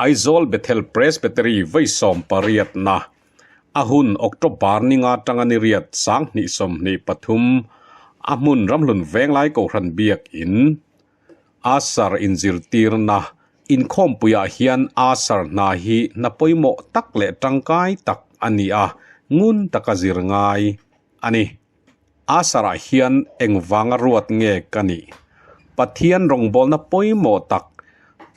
Aizawl Bethel Presbytery vawi 18 na a hun October ni nga tanga ni riat 2023 a hmun Ramhlun Venglai Kohhran Biak In Asar inzirtirna inkhawmpuiah hian Asar hna hi hna pawimawh tak leh tangkai tak a ni a, ngun taka zir ngai a ni. Asarah hian engvanga ruat nge ka nih? Pathian rawngbawlna pawimawh tak,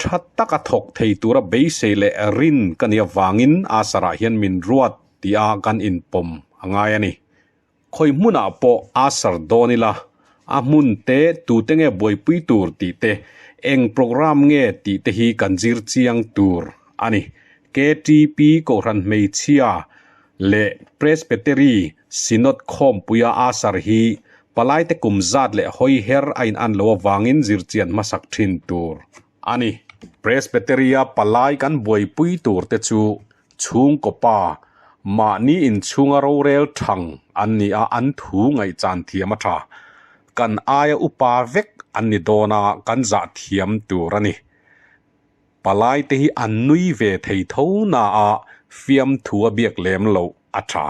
tha taka thawk thei tura beisei leh rin ka nih avangin Asarah hian min ruat tia kan inpawm a ngai a ni. Khawi hmunah pawh Asar dawn ila, a hmun te tute nge buaipui tur tih te, eng programme nge tih te hi kan zir chiang tur a ni. KTP Kohhran Hmeichhia leh Presbytery Synod khawmpuia Asar hi palaite kum zat leh hawi her a inan lo avangin zirchian hmasak thin tur a ni. Presbytery-a palai kan buaipui tur te chu chhungkaw pa, mahni inchhunga rorel thang an ni a, an thu ngaihchan thiam a tha. Kan aia upa vek an ni dawn a, kan zah thiam tur a ni. Palai te hi an nui ve thei tho na a fiamthu a biak lem loh a tha.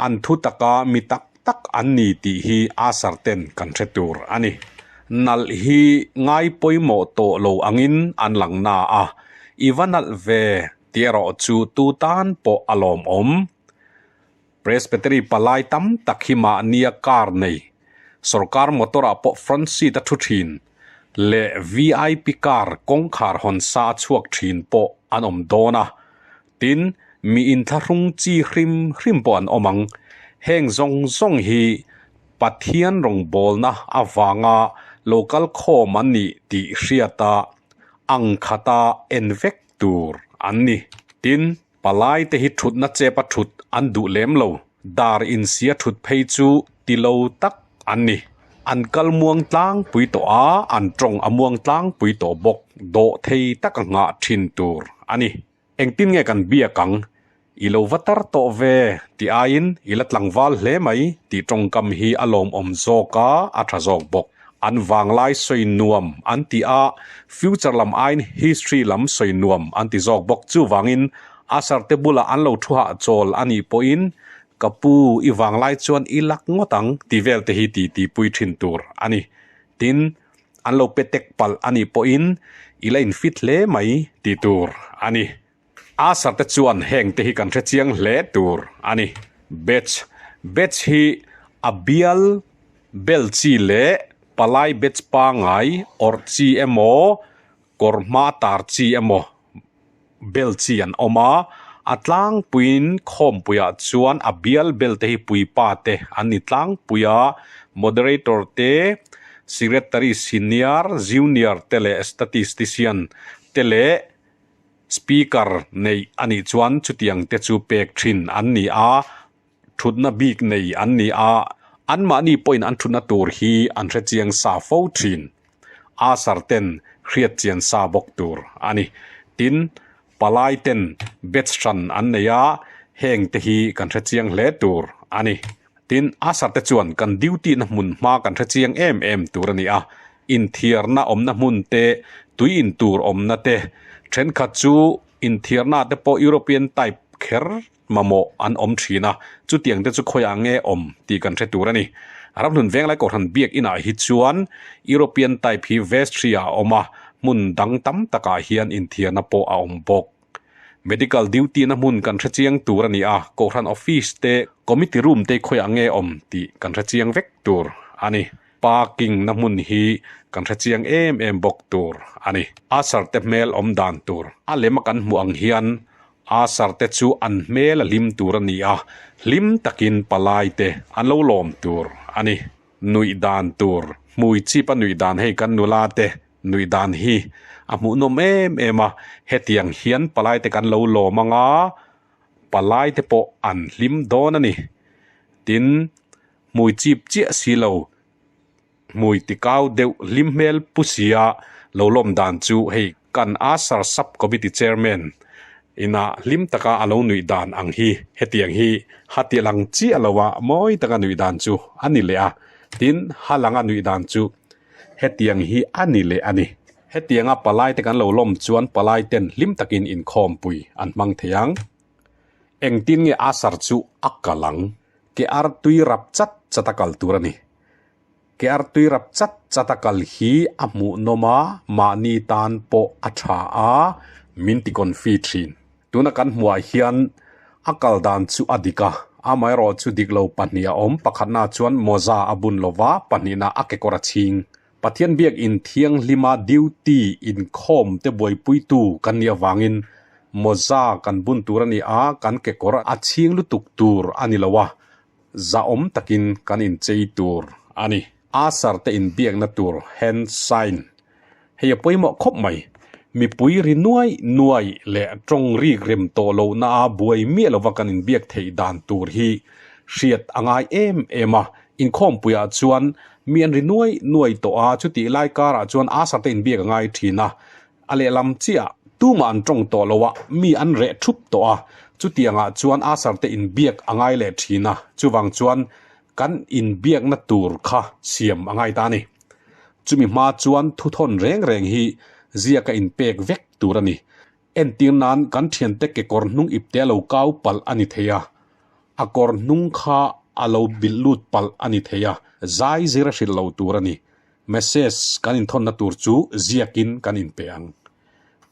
An thu taka mi tak tak an ni tih hi Asar ten kan hre tur a ni. Nalh hi ngai pawimawh tawh lo angin an lang na a, i va nalh ve tih erawh chu tu tan pawh a lawmawm. Presbytery palai tam tak hi mahnia car nei, sorkar motor ah pawh front seat a thu thin leh vip car kawngkhar hawn sa a chhuak thin pawh an awm dawn a, tin mi inthlahrung chi hrim hrim pawh an awm ang. Heng zawng zawng hi Pathian rawngbawlna avanga lo kal khawm an nih tih hriata ang khata en vek tur an ni. Tin, Palai te hi thutna chepa thut an duh lem lo, dar insia thut phei chu ti lo tak an ni. An kal muang tlangpui tawh a, an tawng a muang tlangpui tawh bawk, dawh thei taka nghah thin tur a ni. Engtin nge kan biak ang? I lo va tar tawh ve tih aiin i la tlangval hle mai tih tawngkam hi a lawmawm zawk a, a tha zawk bawk. An vanglai sawi nuam an ti a, future lam aiin history lam sawi nuam an ti zawk bawk. Chuvangin Asar te bulah an lo thu hahchawl a nih pawhin ka pu i vanglai chuan i lak ngawt ang ti vel te hi ti ti pui thin tur a ni. Tin, an lo pe tek palh a nih pawhin i la infit hle mai ti tur a ni. Asar te chuan heng te hi kan hre chiang hle tur a ni. Batch, Batch hi a bial bel chi leh palai batch pangai awrh chi emaw kawr hma tar chi emaw bel chi an awm a, a tlangpuiin khawmpuiah chuan a bial bel te hi puipa te an ni tlangpui a, moderator te, secretary senior, junior te leh statistician te leh Speaker neih a nih chuan chutiang te chu pek thin an ni a, thutna bik nei an ni a, anmahni pawhin an thutna tur hi an hre chiang sa fo thin. Asar ten hriat chian sa bawk tur a ni. Tin, palai ten batch hran an nei a, heng te hi kan hre chiang hle tur a ni. Tin, Asar te chuan kan duty na hmun hma kan hre chiang em em tur a ni a, inthiarna awmna hmun te, tui in tur awmna te, thenkhat chu inthiarna te pawh European type kher mamawh an awm thin a, chutiang te chu khawiah nge awm tih kan hre tur a ni. Ramhlun Venglai Kohhran biak inah hi chuan European type hi vestry ah a awm a, hmun dang tam takah hian inthiarna pawh a awm bawk. Medical duty na hmun kan hre chiang tur a ni a, Kohhran office te, committee room te khawiah nge awm tih kan hre chiang vek tur a ni. Parking na hmun hi kan hre chiang em em bawk tur a ni. Usher te hmel awm dan tur a lem a kan hmuh ang hian usher te chu an hmel a hlim tur a ni a, hlim takin palai te an lo lawm tur a ni. Nuih dan tur, hmui chip a nuih dan hei kan nula te Nuih dan hi a hmuhnawm em em a, hetiang hian palai te kan lo lawm ang a, palai te pawh an hlim dawn a ni. Tin, hmui chip chiah si lo, hmui tikau deuh hlim hmel pu sia lo lawm dan chu hei kan Asar Sub Committee Chairman ina hlim taka a lo nuih dan ang hi hetiang hi ha ti lang chiah lo a mawi taka nuih dan chu a ni leh a, tin ha langa nuih dan chu Hetiang hi a ni leh a ni. Hetianga palaite kan lo lawm chuan palaiten hlim takin inkhawmpui an hmang thei ang. Engtin nge Asar chu a kal ang? Ke ar tui rap chat chat a kal tur a ni. Ke ar tui rap chat chat a kal hi a hmuhnawm a, mahni tan pawh a tha a, min ti confi thin. Tuna kan hmuhah hian a kal dan chu a dik a, amaherawh chu dik lo pahnih a awm, pakhatnaah chuan mawza a bun lo va, pahnihnaah a kekawr a chhing. Pathian biak inthianghlima duty inkhawm te buaipuitu kan nih avangin mawza kan bun tur a ni a, kan kekawr a chhing lutuk tur a ni lo a, zahawm takin kan inchei tur a ni. Asar te inbiakna tur hand sign hei a pawimawh khawp mai. Mipui ri nuai nuai leh tawng rik rem tawh lohna a buai miah lova kan inbiak theih dan tur hi hriat a ngai em em a. Inkhawmpuiah chuan mi an ri nuai nuai tawh a, chutih lai karah chuan Asar te inbiak a ngai thin a. A lehlam chiah tumah an tawng tawh lo a, mi an reh thup tawh a, chutiangah chuan Asar te inbiak a ngai leh thin a, chuvang chuan kan inbiakna tur kha siam a ngai ta a ni. Chumi hma chuan thuthawn reng reng hi ziaka inpek vek tur a ni. Entir nan kan thiante kekawr hnung ipte a lo kau palh a ni thei a, a kawr hnung kha a lo bilh lut palh a ni thei a, zai zir a hrilh lo tur a ni. Message kan inthawnna tur chu ziakin kan inpe ang.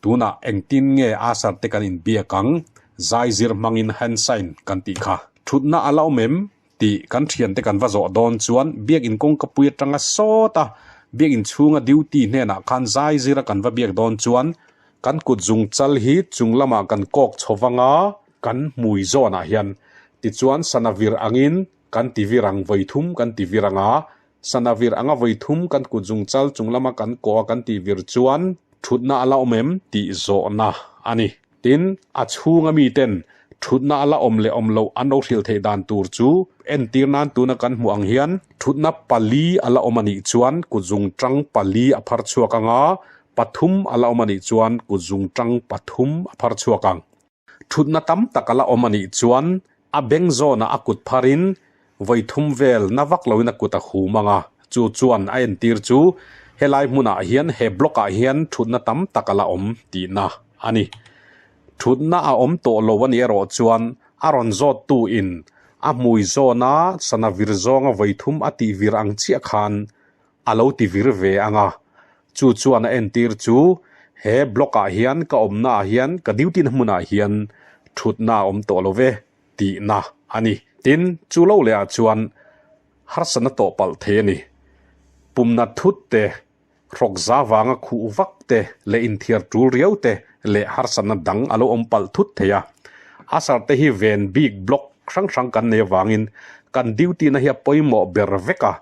Tunah engtin nge Asar te kan inbiak ang? Zai zir hmangin hand sign kan tih kha. Thutna a la awm em? Tih kan thiante kan va zawh dawn chuan biakin kawngkapui atanga sawt a, biakin chhunga duty hnenah khan zai zira kan va biak dawn chuan kan kut zung chal hi chung lamah kan kawk chho vanga kan hmui zawnah hian tichuan sana vir angin kan ti vir ang vawi thum kan ti vir anga sana vir anga vawi thum kan kut zung chal chung lama kan kawh a kan tih vir chuan thutna a la awm em tih zawhna a ni. Tin, a chhunga miten thutna a la awm leh awm loh an lo hrilh theih dan tur chu entir nan tuna kan hmuh ang hian thutna pali a la awm a nih chuan kutzung tang pali a phar chhuak ang a, pathum a la awm a nih chuan kutzung tang pathum a phar chhuak ang. Thutna tam tak a la awm a nih chuan a beng zawnah a kut pharin vawi thum vel na vak loin a kut a hum ang a, chu chuan a entir chu helai hmunah hian he block ah hian thutna tam tak a la awm tihna a ni. Thutna a awm tawh lo a nih erawh chuan a rawn zawttu in a hmui zawna sana vir zawnga vawi thum a tih vir ang chiah khan a lo ti vir ve ang a, chu chuan a entir chu he block ah hian ka awmna ah hian ka duty na hmunah hian thutna a awm tawh lo ve tihna a ni. Tin, chu lo leh ah chuan harsatna tawh palh thei a ni. Pumna thut te, hrawk za vanga khuh vak te leh inthiar tul riau te leh harsatna dang a lo awm palh thut thei a. A sar te hi ven bik block hrang hrang kan nei avangin kan duty na hi a pawimawh ber vek a,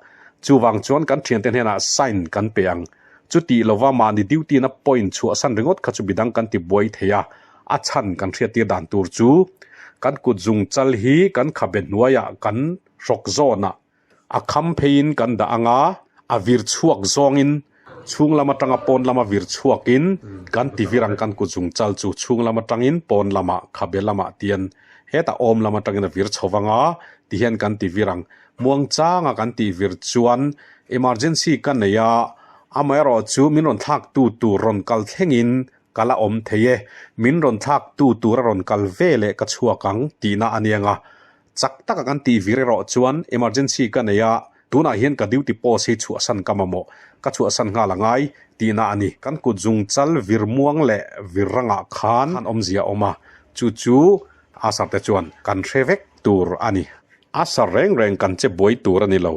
chuvang chuan kan thiante hnenah sign kan pe ang. Chutih lova mahni duty na point chhuahsan ringawt kha chu midang kan ti buai thei a, a chhan kan hriattir dan tur chu kan kut zung chal hi kan khabe hnuaiah kan hrawk zawnah A kham pheiin kan dah ang a, a vir chhuak zawngin chhung lam atanga pawn lama vir chhuakin kan ti vir ang kan kut zung chal chu chhung lam atangin pawn lamah khabe lamah tian hetah awm lam atangin a vir chho vang a tihian kan ti vir ang. Muangchanga kan tih vir chuan emergency ka nei a, amaherawh chu min rawn thlak tu tur rawn kal thlengin ka la awm thei e, min rawn thlak tu tur a rawn kal ve leh ka chhuak ang tihna a nia nga. Chak taka kan tih vir erawh chuan emergency ka nei a, tunah hian ka duty post hi chhuahsan ka mamawh, ka chhuahsan nghal a ngai tihna a ni. Kan kut zung chal vir muang leh vir rangah khan awmzia a awm a, chu chu Asar te chuan kan hre vek tur a ni. Asar reng reng kan che buai tur a ni lo.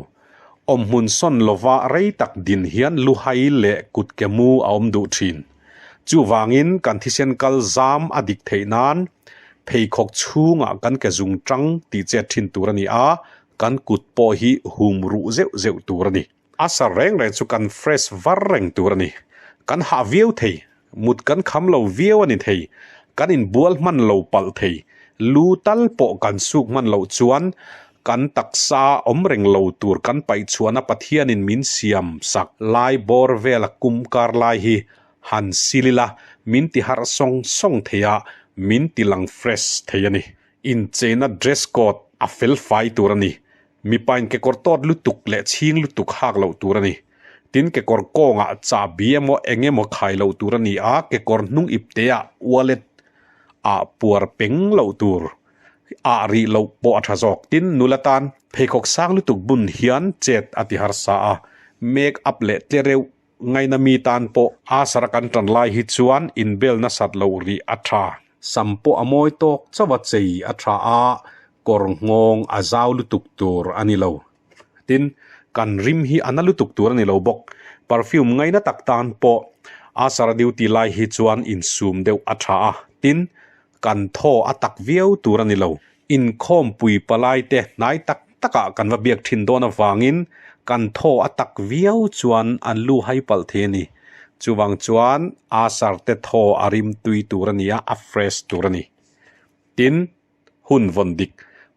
Awmhmun sawn lova rei tak din hian luhai leh kut ke mu a awm duh thin. Chuvangin kan thisen kal zam a dik theih nan pheikhawk chhungah kan ke zung tang tih chet thin tur a ni a, kan kut pawh hi hum ruh zeuh zeuh tur a ni. A sar reng reng chu kan fresh var reng tur a ni. Kan hah viau thei, mut kan kham lo viau a ni thei, kan inbual hman lo palh thei, lu tal pawh kan suk hman loh chuan kan taksa awm reng lo tur kan paih chhuahna Pathianin min siam sak lai bawr vela kum kar lai hi han sil ila min ti harh sawng sawng thei a, min ti lang fresh thei a ni. Incheina dress code a fel fai tur a ni. Mipain kekawr tawt lutuk leh chhing lutuk hak loh tur a ni. Tin, kekawr kawngah chahbi emaw eng emaw khai loh tur a ni a, kekawr hnung ipteah wallet ah puar peng loh tur ah rih loh pawh a tha zawk. Tin, nula tan pheikhawk sang lutuk bun hian chet a ti harsa a, make up leh tle reuh ngaina mi tan pawh a sara kan tan lai hi chuan inbel nasat loh rih a tha. Sam pawh a mawi tawk chauh a chei a tha a, kawr nghawng a zau lutuk tur a ni lo. Tin, kan rim hi a na lutuk tur a ni lo bawk. Perfume ngaina tak tan pawh a sara duty lai hi chuan insum deuh a tha a. Tin, kan thaw a tak viau tur a ni lo. Inkhawmpui palai te hnai tak takah kan va biak thin dawn avangin kan thaw a tak viau chuan an lu hai palh thei a ni. Chuvang chuan a sar te thaw a rim tui tur a ni a, a fresh tur a ni. Tin, hun vawn dik,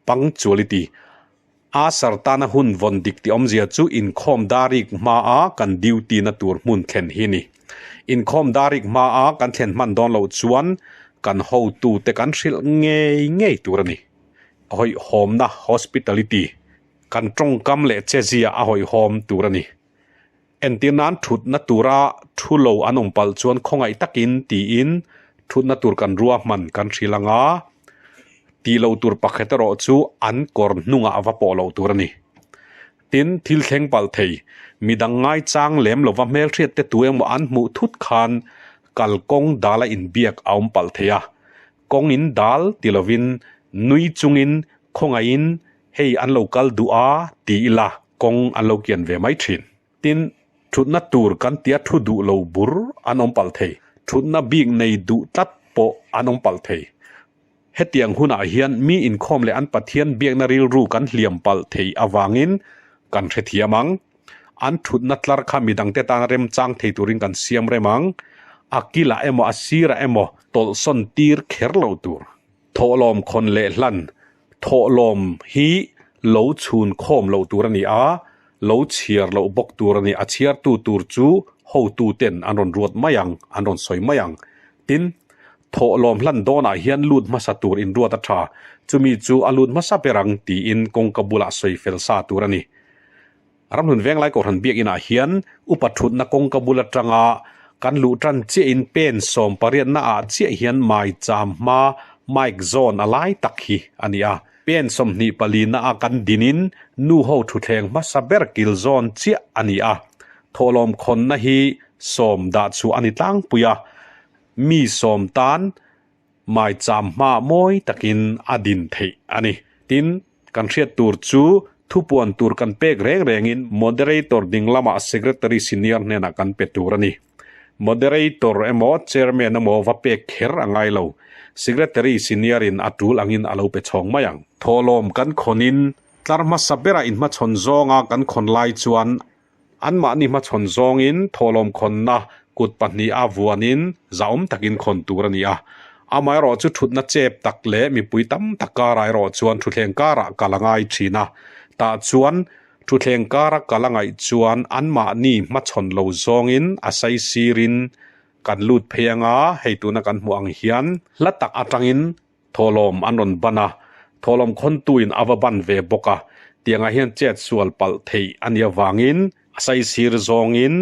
punctuality, a sar tana hun vawn dik tih awmzia chu inkhawm darik hmaa kan duty na tur hmun thlen hi a ni. Inkhawm darik hmaa kan thlen hman dawn loh chuan kan hotute kan hrilh ngei ngei tur a ni. Hawihhawmna, hospitality, kan tawngkam leh chezia a hawihhawm tur a ni. Entir nan thutna tura thu lo an awm palh chuan khawngaih takin tiin thutna tur kan ruahman kan hrilh ang a, tih loh tur pakhat erawh chu an kawr hnungah va pawh loh tur a ni. Tin, thil thleng palh thei, midang ngaichang lem lova hmelhriat te tu emaw an hmuh thut khan kalkawng dala inbiak a awm palh thei a, Kawng in dal ti lovin nui chungin khawngaihin hei an lo kal duh a ti ila kawng an lo kian ve mai thin. Tin, thutna tur kan tia thu duh lo bur an awm palh thei. Thutna bik nei duh tlat pawh an awm palh thei. Hetiang hunah hian mi inkhawm leh an Pathian biakna rilru kan hliam palh thei avangin kan hrethiam ang. An thutna tlar kha midangte tan remchang thei turin kan siam rem ang. A kilah emaw a sirah emaw tawlhsawn tir kher lo tur. Thawhlawm khawn leh hlan thawhlawm hi lo chhun khawm loh tur a ni a, lo chhiar loh bawk tur a ni. A chhiartu tur chu hotu ten an rawn ruat mai ang, an rawn sawi mai ang. Tin, thawhlawm hlan dawnah hian lut hmasa tur inruat a tha. Chumi chu a lut hmasa ber ang tiin kawngka bulah sawi fel sa tur a ni. Ramhlun Venglai Kohhran Biakinah hian upa thutna kawngka bul atanga kan luh tan chiahin pen 18 naah chiah hian maicham hma mic zawn a lai tak hi a ni a. Pen 24 naah kan dinin nu ho thutthleng hmasa ber kil zawn chiah a ni a. Thawhlawm khawnna hi sawm dah chhuah a ni tlangpui a, mi sawm tan Maicham hma mawi takin a din theih a ni. Tin, kan hriat tur chu thupuan tur kan pek reng rengin Moderator ding lamah Secretary Senior hnenah kan pe tur a ni. Moderator emaw Chairman emaw va pek kher a ngai lo. Secretary Senior in a tul angin a lo pe chhawng mai ang. Thawhlawm kan khawnin tlar hmasa bera inhmachhawn zawnga kan khawn lai chuan Anmahni hmachhawn zawngin thawhlawm khawnna kut pahniha vuanin zahawm takin khawn tur a ni a. Amaherawh chu thutna chep tak leh mipui tam tak karah erawh chuan thutthleng karah kal a ngai thin a. Tah chuan thutthleng kara kal a ngaih chuan anmahni hmachhawn lo zawngin a saisirin kan lut phei anga hei tuna kan hmuh ang hian hla tak atangin Thawhlawm an rawn ban a, thawhlawm khawntuin a va ban ve bawk a, tiangah hian chet sual palh theih a nih avangin a saisir zawngin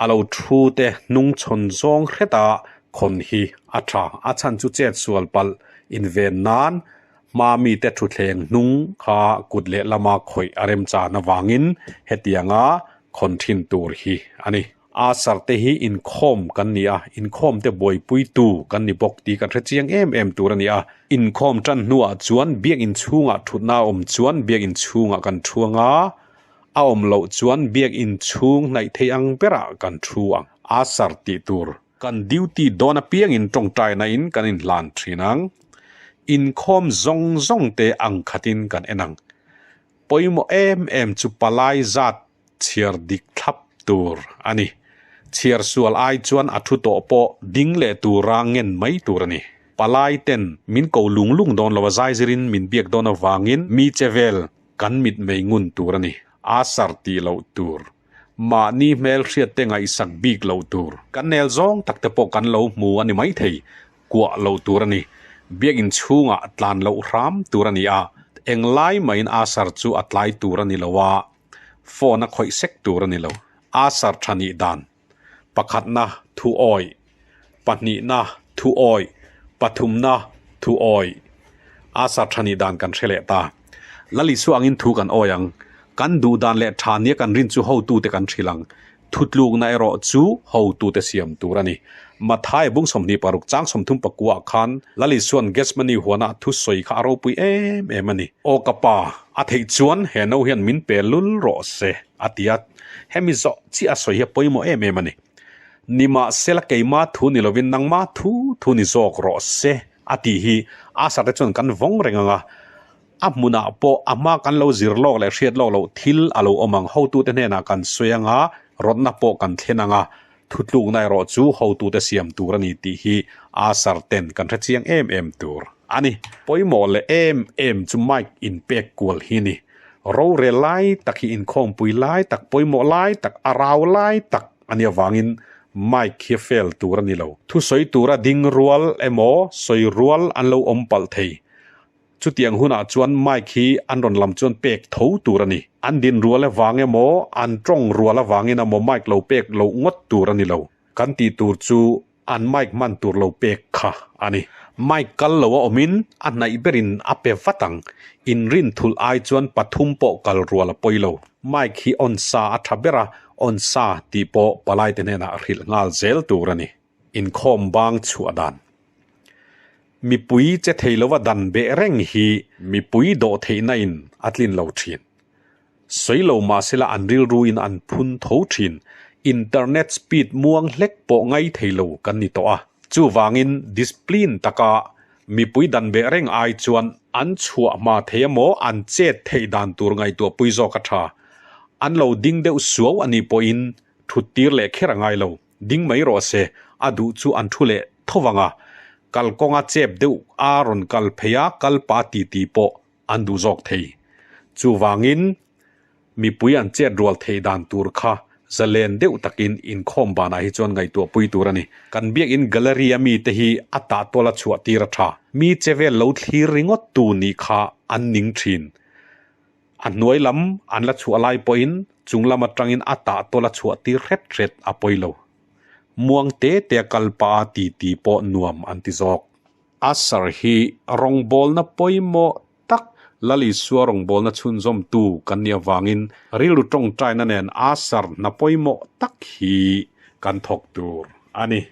a lo thu te hnungchhawn zawng hreta khawn hi a tha. A chhan chu chet sual palh inven nan hma mite thutthleng hnung kha kut leh lama khawih a remchan avangin hetianga khawn thin tur hi a ni. A sarte hi inkhawm kan ni a, inkhawm te buaipuitu kan ni bawk tih kan hre chiang em em tur a ni a. Inkhawm tan hnuah chuan biakinn chhungah thutna a awm chuan biakinn chhungah kan thu ang a, a awm loh chuan biakinn chhung hnaih thei ang berah kan thu ang. A sar tih tur kan duty dawn apiangin tawngtaina in kan inhlan thin ang. Inkhawm zawng zawng te ang khatin kan en ang. Pawimawh em em chu palai zat Chhiar dik thlap tur a ni. Chhiar sual ai chuan a thu tawh pawh ding leh tura ngen mai tur a ni. Palai ten min ko lung lung dawn lo a zaizirin min biak dawn avangin mi che vel kan mit mei ngun tur a ni. A sar tih loh tur. Mahni hmel hriat te ngaihsak bik loh tur. Kan nel zawng tak te pawh kan lo hmu a ni maithei. Kuah loh tur a ni. Biakinn chhungah tlan loh hram tur a ni a. Englai maiin a sar chu a tlai tur a ni lo a. Phone a khawih sek tur a ni lo. Asar tha nih dan, Pakhatna thu awih, pahnihna thu awih, pathumna thu awih. Asar tha nih dan kan hre leh ta. Lal Isua angin thu kan awi ang. Kan duh dan leh tha nia kan rin chu hotute kan hrilh ang. Thutlukna erawh chu hotute siam tur a ni. Matthai bung 26 chang 39 ah khan Lal Isua'n Gethsemane huana thu sawi kha a ropui em em a ni. Aw ka pa, a theih chuan he no hian min pe lul rawh se, a ti a. Hemi zawh chiah a sawi hi a pawimawh em em a ni. Nimahsela keima thu ni lovin nangma thu thu ni zawk rawh se, a tih hi Asa te chuan kan vawng reng ang a. A hmunah pawh a hma kan lo zir lawk leh hriat lawk loh thil a lo awm ang. Hotute hnenah kan sawi ang a, rawtna pawh kan thlen ang a, thutlukna erawh chu hotute siam tur a ni tih hi Asar ten kan hre chiang em em tur a ni. Pawimawh leh em em chu mic inpek kual hi a ni. Rorel lai tak hi inkhawmpui lai tak, pawimawh lai tak, a rau lai tak a nih avangin mic hi a fail tur a ni lo. Thusawi tura ding rual emaw sawi rual an lo awm palh thei. Chutiang hunah chuan mic hi an rawn lam chuan pek tho tur a ni. An din rual avang emaw, an tawng rual avangin emaw mic lo pek loh ngawt tur a ni lo. Kan tih tur chu an mic hman tur lo pek kha a ni. Mic kal lo a awmin a hnaih berin a pe vat ang. Inrin thulh ai chuan pathum pawh kal rual a pawi lo. Mic hi on sa a tha ber a, on sa tih pawh palaite hnenah hrilh nghal zel tur a ni. Inkhawm bang chhuah dan. Mipui che thei lova dan beh reng hi mipui dawh theihna in a tlin lo thin. Sawi lo mahsela an rilru in an phun tho thin. Internet speed muang hlek pawh ngai thei lo kan ni tawh a. Chuvangin discipline taka mipui dan beh reng ai chuan an chhuah hma thei emaw an chet theih dan tur ngaihtuah pui zawk a tha. An lo ding deuh suau a nih pawhin thut tir leh kher a ngai lo. Ding mai rawh se, a duh chu an thu leh tho vang a, kalkawnga chep deuh a rawn kal phei a, kal pa ti ti pawh an duh zawk thei. Chuvangin, mipui an chet rual theih dan tur kha zalen deuh takin inkhawm banah hi chuan ngaihtuah pui tur a ni. Kan biakinn gallery a mite hi a tah tual a chhuah tir a tha. Mi chevel lo thlir ringawt tu nih kha an ning thin. A hnuai lam an la chhuah lai pawhin chung lam atangin a tah tawl a chhuah tir hret hret a pawi lo. Muang te te a kal pah a ti ti pawh nuam an ti zawk. Usher hi rawngbawlna pawimawh tak Lal Isua rawngbawlna chhunzawmtu kan nih avangin rilru tawngtaina nen Usher hna pawimawh tak hi kan thawk tur a ni.